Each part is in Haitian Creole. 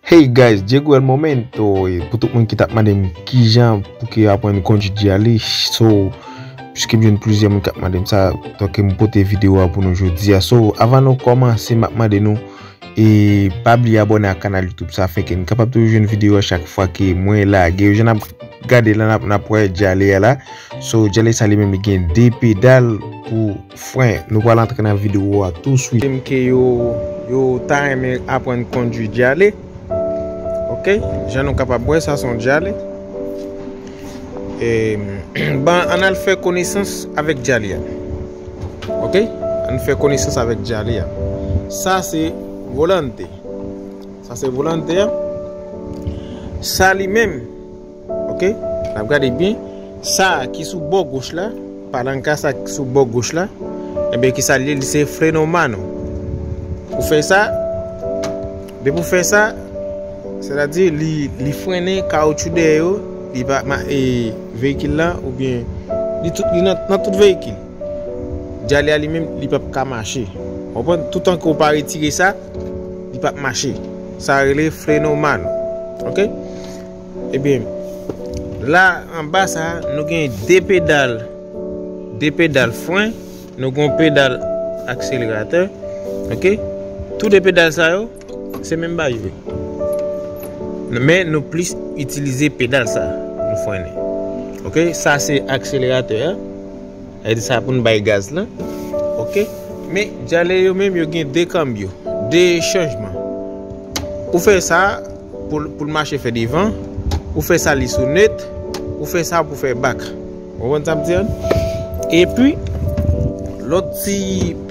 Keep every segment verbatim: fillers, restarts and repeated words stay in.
Hey guys, Diego El Momento. E pou tout moun ki t ap mande m kijan pou ki aprann kondui Dyali, so, piske m jwenn plizyè moun k ap mande m sa, donk m pote videyo a pou nou jodi a. So, avan nou kòmanse, m ap mande nou, e pa bliye abòne ak kanal YouTube sa, afenke n kapab toujou jwenn videyo a chak fwa ke mwen lage yo. Jan n ap gade la, n ap, n ap wè Dyali a la. So, Dyali sa li menm li gen de pedal pou fren. Nou pral antre nan videyo a touswit. Ke yo, yo ta renmen aprann kondui Dyali. Ok? Jan nou kapab wè, sa se yon Dyali. E, ban, ann al fè konesans avèk Dyali a. Ok? Ann fè konesans avèk Dyali a. Sa se volante. Sa se volante a. Sa li menm, ok? N ap gade byen. Sa ki sou bò goch la, palanka sa ki sou bò goch la, ebyen, ki sa li ye? Li se freno mano. Pou fè sa, depi w fè sa, sètadi li, li frennen kawotchou dèyè yo, li pa ma-, e, veyikil la, oubyen li tout, li nan, nan tout veyikil. Dyali a li menm, li p ap ka mache. Ou konprann? Toutan ke w pa retire sa, li p ap mache. Sa rele freno mano. Ok? Ebyen, la anba sa, nou gen de pedal, de pedal fren, nou gen yon pedal akseleratè. Ok? Tou de pedal sa yo, se menm bagay yo. Men nou plis itilize pedal sa, nou frennen. Ok? Sa se akseleratè a. Sa vle di sa pou n bay gaz lan. Ok? Men, Dyali yo menm, yo gen de kanbyo, de chanjman. Ou fè sa pou, pou l mache fè devan, ou fè sa li sou net, ou fè sa pou fè bak. Ou konprann sa m di an? Epi, lòt ti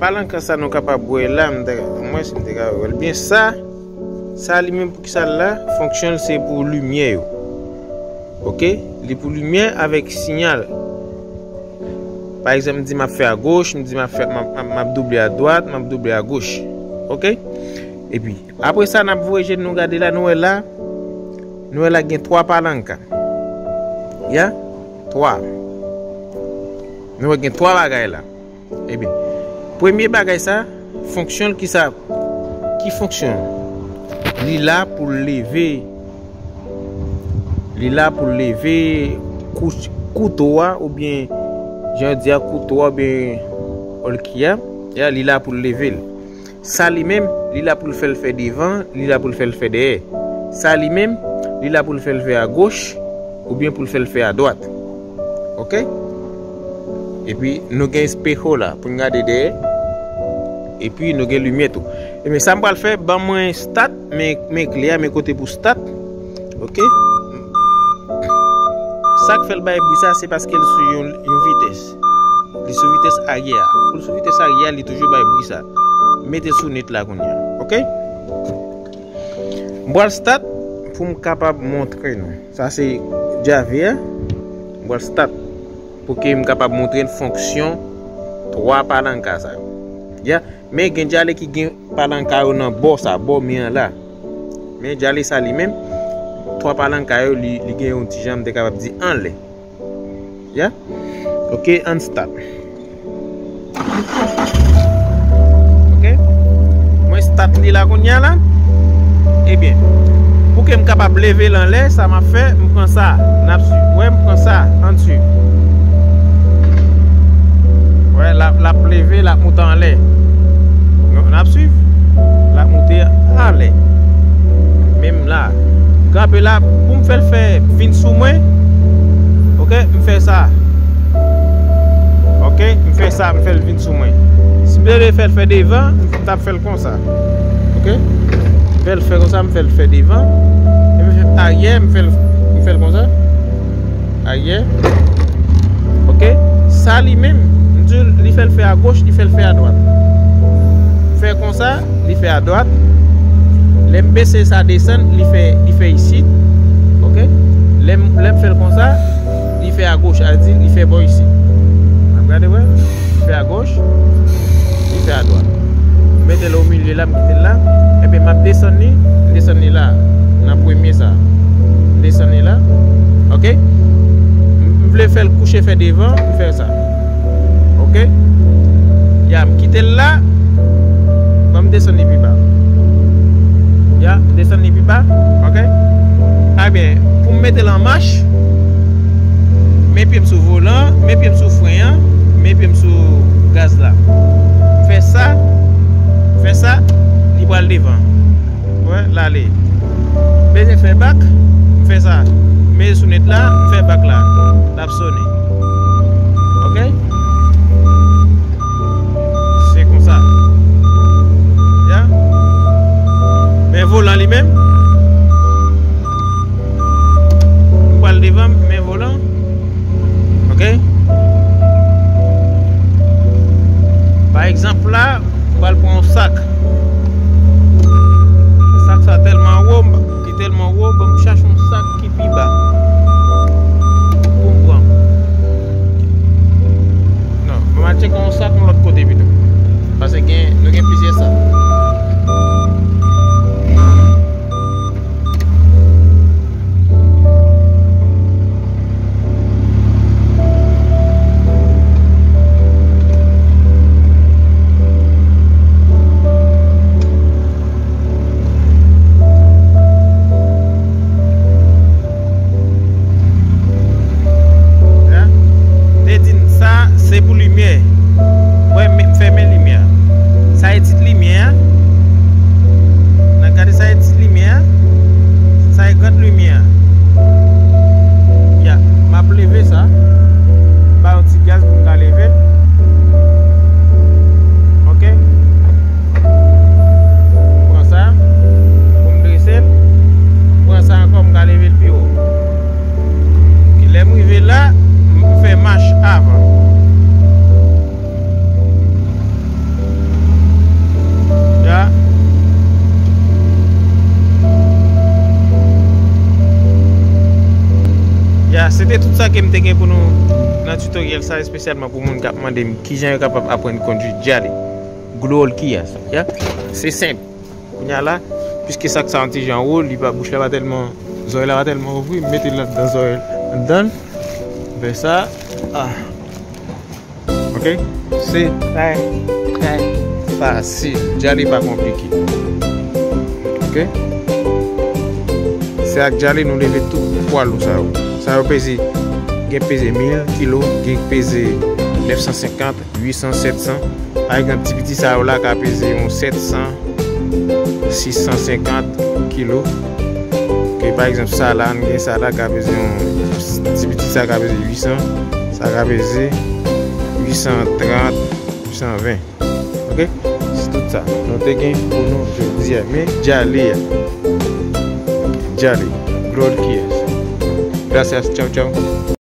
palanka sa nou kapab wè la, m ta, mwen si m te ka wè l byen. Sa, sa li menm pou ki sa l la, fonksyon l se pou limyè yo. Ok? Li pou limyè avèk siyal. Pa egzanp, m di m ap fè agoch, m di m ap fè, m ap, m ap, m ap double adwat, m ap double agoch. Ok? Epi, apre sa, n ap voye je n nou gade la, nou wè la, nou wè la gen twa palanka. Ya? Twa. Nou wè gen twa bagay la. Ebyen, premye bagay sa, fonksyon l ki sa? Ki fonksyon l? Li la pou l leve. Li la pou l leve kou-, kouto a, oubyen, jan yo di a, kouto a, oubyen, olki a. Ya, li la pou l leve l. Sa li menm, li la pou l fè l fè devan, li la pou l fè l fè dèyè. Sa li menm, li la pou l fè l fè agoch, oubyen pou l fè l fè adwat. Ok? Epi, nou gen espejo la, pou n gade dèyè. Epi, nou gen limyè tou. Ebyen, sa m pral fè, ban mwen start, men, men kle a, men kote pou start. Ok? Sa k fè l bay bri sa, se paske l sou yon, yon vitès. Li sou vitès aryè a. Pou l sou vitès aryè a, li toujou bay bri sa. Mete l sou net la kounye a. Ok? M pral start pou m kapab montre nou. Sa se Dyali a. M pral start pou ke m kapab montre n fonksyon twa palanka sa yo. Ya, men gen Dyali ki gen palanka yo nan bò sa, bò men an la. Men Dyali sa li menm, twa palanka yo, li, li gen yon ti jan, m te kapab di anlè. Ya? Ok, ann start. Ok? Mwen start li la kounye a la. Ebyen, pou ke m kapab leve l anlè, sa m ap fè, m pran sa, n ap swiv. Wè, m pran sa, ann swiv. Wè, l ap, l ap leve, l ap moute anlè. Nou, n ap swiv. L ap moute anlè. Menm la. Kanpe la, pou m fè l fè vin sou mwen. Ok, m fè sa. Ok, m fè sa, m fè l vin sou mwen. Si m te vle fè l fè devan, m t ap fè l konsa. Ok? M fè l fè konsa, m fè l fè devan. Epi m fè aryè, m fè l, m fè l konsa. Aryè. Ok? Sa li menm, m di w, li fè l fè agoch, li fè l fè adwat. M fè konsa, li fè adwat. Lè m bese sa desann, li fè, li fè isit. Ok? Lè m, lè m fè l konsa, li fè agoch, sa vle di li fè bò isit. N ap gade wè, li fè agoch, li fè adwat. M mete l o milye la, m kite l la. Ebyen, m ap desann li, m desann li la. Nan premye sa. M desann li la. Ok? M, m vle fè l kouche fè devan, m fè sa. Ok? Ya, m kite l la. Ban m desann li pi ba. Ya, m desann li pi ba. Pou m mete l an mach, men pye m sou volan, men pye m sou fren an, men pye m sou gaz la. M fè sa, m fè sa, li pral devan. Wè, l ale. Bezwen fè bak, m fè sa. Men sou nèt la, m fè bak la. L ap sonnen. Ok? Se konsa. Ya. Men volan li menm. M pral devan, men volan. Ok? Pa egzanp la, m pral pran yon sak. Sak sa tèlman wo, m, li tèlman wo, ban m chache yon sak ki pi ba pou m pran. Non, ban m al tcheke yon sak yon lòt kote pito. Paske gen, nou gen plizyè sak. Ya. Te di n sa, se pou limyè. Wè, men, m fèmen limyè a. Sa e tit limyè a. N a gade sa e tit limyè a. Sa e grant limyè a. Ya, m ap leve sa. Ba yon ti gaz pou m ka leve l. Ok. M pran sa, pou m drese l. M pran sa ankò, m ka leve l pi wo. Ki lè m rive la, m fè mach avan. Ya. Ya, se te tout sa ke m te gen pou nou nan tutoriel sa, espesyalman pou moun k ap mande m kijan yo kapab aprann kondui Jale. Glorkias, ya. Se senp. Kounye a la, piske sak sa yon ti jan wo, li pa, bouch la pa tèlman, zòrèy la pa tèlman ouvri, m mete l anndan zòrèy, anndan l. Fè sa. Ah. Ok? Se trè, trè fasil. Jale pa konplike. Ok? Se ak Jale nou leve tout pwa lou sa yo. Sa yo peze, gen peze mil kilo, gen peze nèf san senkant, uit san, sèt san. Pa egzanp, ti piti sa yo la ka peze yon sèt san, sis san senkant kilo. Ok, pa egzanp, sa la, n gen sa la ka peze yon, ti piti sa ka peze uit san, sa ka peze uit san trant, uit san ven. Ok? Se tout sa nou te gen pou nou jodi a. Men Jale a. Jale. Glorkias. Gracias. Tchao, tchao.